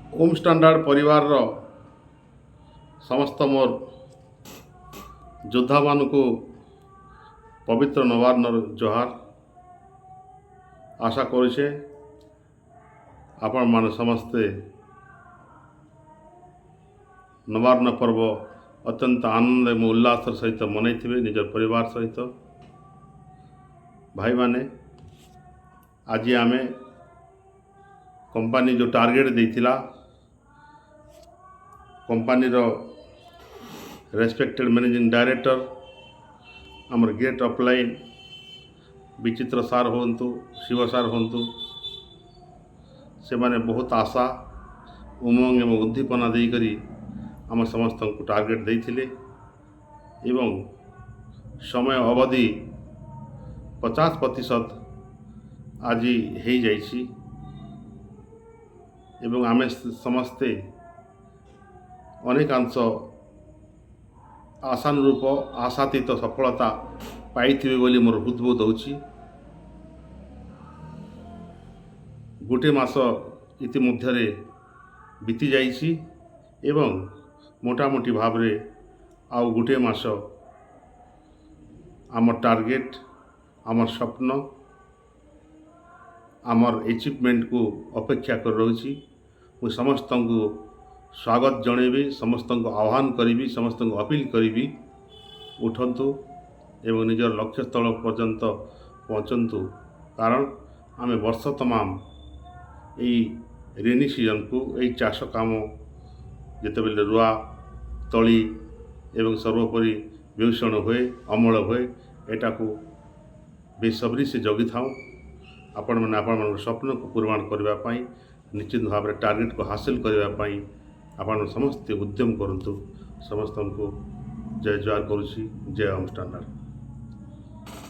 Om standard ପରିବାରର ସମସ୍ତ ମୋର ଯୋଦ୍ଧାମାନଙ୍କୁ ପବିତ୍ର ନବାନ୍ନର ଜୁହାର। ଆଶା କରୁଛେ, ଆପଣମାନେ ସମସ୍ତେ ନବାନ୍ନ ପର୍ବ ଅତ୍ୟନ୍ତ ଆନନ୍ଦ ଏବଂ ଉଲ୍ଲାସର ସହିତ ମନେଇଥିବେ ନିଜର ପରିବାର ସହିତ। ଭାଇମାନେ, ଆଜି ଆମେ କମ୍ପାନୀ ଯେଉଁ ଟାର୍ଗେଟ୍ ଦେଇଥିଲା, କମ୍ପାନୀର ରେସ୍ପେକ୍ଟେଡ଼ ମ୍ୟାନେଜିଂ ଡାଇରେକ୍ଟର, ଆମର ଗ୍ରେଟ୍ ଅପଲାଇନ୍ ବିଚିତ୍ର ସାର୍ ହୁଅନ୍ତୁ, ଶିବ ସାର୍ ହୁଅନ୍ତୁ, ସେମାନେ ବହୁତ ଆଶା, ଉମଙ୍ଗ ଏବଂ ଉଦ୍ଦୀପନା ଦେଇକରି ଆମ ସମସ୍ତଙ୍କୁ ଟାର୍ଗେଟ୍ ଦେଇଥିଲେ ଏବଂ ସମୟ ଅବଧି 50% ଆଜି ହେଇଯାଇଛି ଏବଂ ଆମେ ସମସ୍ତେ ଅନେକାଂଶ ଆଶାନୁରୂପ, ଆଶାତୀତ ସଫଳତା ପାଇଥିବେ ବୋଲି ମୋର ହୃଦବୋଧ ହେଉଛି। ଗୋଟିଏ ମାସ ଇତିମଧ୍ୟରେ ବିତି ଯାଇଛି ଏବଂ ମୋଟାମୋଟି ଭାବରେ ଆଉ ଗୋଟିଏ ମାସ ଆମ ଟାର୍ଗେଟ୍, ଆମର ସ୍ୱପ୍ନ, ଆମର ଏଚିଭମେଣ୍ଟକୁ ଅପେକ୍ଷା କରି ରହୁଛି। ମୁଁ ସମସ୍ତଙ୍କୁ ସ୍ୱାଗତ ଜଣେଇବି, ସମସ୍ତଙ୍କୁ ଆହ୍ୱାନ କରିବି, ସମସ୍ତଙ୍କୁ ଅପିଲ କରିବି, ଉଠନ୍ତୁ ଏବଂ ନିଜର ଲକ୍ଷ୍ୟସ୍ଥଳ ପର୍ଯ୍ୟନ୍ତ ପହଞ୍ଚନ୍ତୁ। କାରଣ ଆମେ ବର୍ଷ ତମାମ ଏଇ ରେନି ସିଜନକୁ, ଏଇ ଚାଷ କାମ ଯେତେବେଳେ ରୁଆ ତଳି ଏବଂ ସର୍ବୋପରି ବେଉଷଣ ହୁଏ, ଅମଳ ହୁଏ, ଏଟାକୁ ବେସବ୍ରି ସେ ଜଗିଥାଉଁ। ଆପଣମାନେ ଆପଣମାନଙ୍କ ସ୍ୱପ୍ନକୁ ପୂରଣ କରିବା ପାଇଁ, ନିଶ୍ଚିତ ଭାବରେ ଟାର୍ଗେଟକୁ ହାସିଲ କରିବା ପାଇଁ ଆପଣ ସମସ୍ତେ ଉଦ୍ୟମ କରନ୍ତୁ। ସମସ୍ତଙ୍କୁ ଜୟ ଜୁହାର କରୁଛି। ଜୟ ଓମ୍ ଷ୍ଟାଣ୍ଡାର୍ଡ଼।